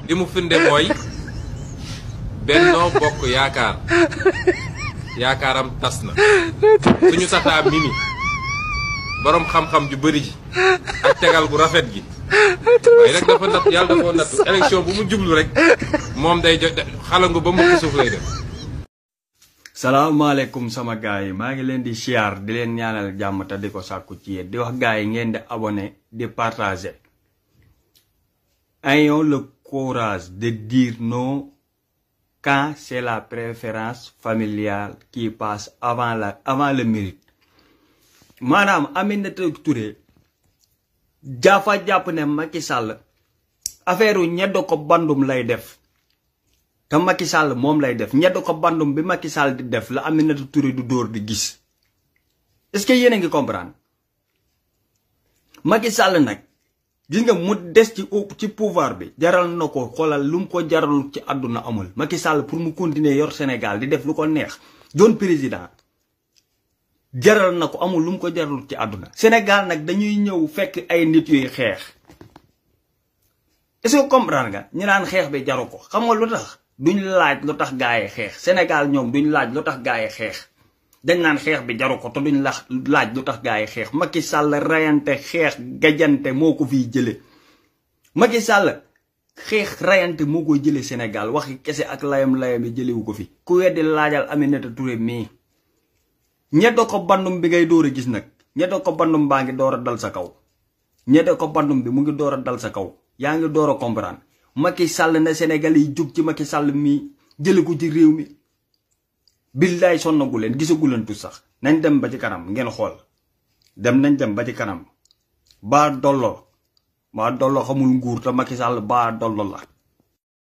li mu firnde mooy Benno Bokk Yaakaar yaakaaram tas na suñu tataa Mimi borom xam-xam ju bëri ji ak tegal gu rafet gi waaye rek dafa natt yàlla dafa natt élection bu mu jublu rek moom day xalangu ba mu suuf lay def. salaamaaleykum sama gaay yi maa ngi leen di siyaar di leen ñaanal jàmm te di ko sàkku ci yéen di wax gaay yi ngeen di abonné di partager. Ayons le courage de dire non quand c'est la préférence familiale qui passe avant le mérite. Madame Aminata Touré jaafa jàpp ne Macky Sall affaire u ñeddo ko bandum lay def te Macky Sall moom lay def ñeddo ko bandum bi Macky Sall di def la Aminata Touré du dóor di gis. Est-ce que yéen a ngi comprendre? Macky Sall nag gis nga mu des ci pouvoir bi jaral na ko xoolal lu mu ko jaral ci àdduna amul. Macky Sall pour mu continuer yor Sénégal di def lu ko neex doon président jaral na ko amul lu mu ko jaral ci àdduna. Sénégal nag dañuy ñëw fekk ay nit yuy xeex. Est-ce que comprendre nga ñu naan xeex bi jaru ko xam nga lu tax duñ laaj lu tax gaa yi xeex. Sénégal ñoom duñ laaj lu tax gaa yi xeex dañ naan xeex bi jaru ko te duñ laaj lu tax gaa yi xeex. Macky Sall rayante xeex gajante moo ko fiy jële. Macky Sall xeex rayante moo koy jële Sénégal waxi kese ak layam-layam yi jëlewu ko fi. ku weddi laajal Aminata Touré mii ñeddo ko bandum bi ngay door a gis nag ñeddo ko bandum baa ngi door a dal sa kaw. ñeddo ko bandum bi mu ngi door a dal sa kaw yaa ngi door a comprendre. Macky Sall na Sénégal yi jóg ci Macky Sall mii jële ko ci réew mi. billaay sonnagu leen gisagu leen tu sax nañ dem ba ci kanam ngeen xool nañ dem ba ci kanam baa dollo xamul nguur te Macky Sall baa dollo la.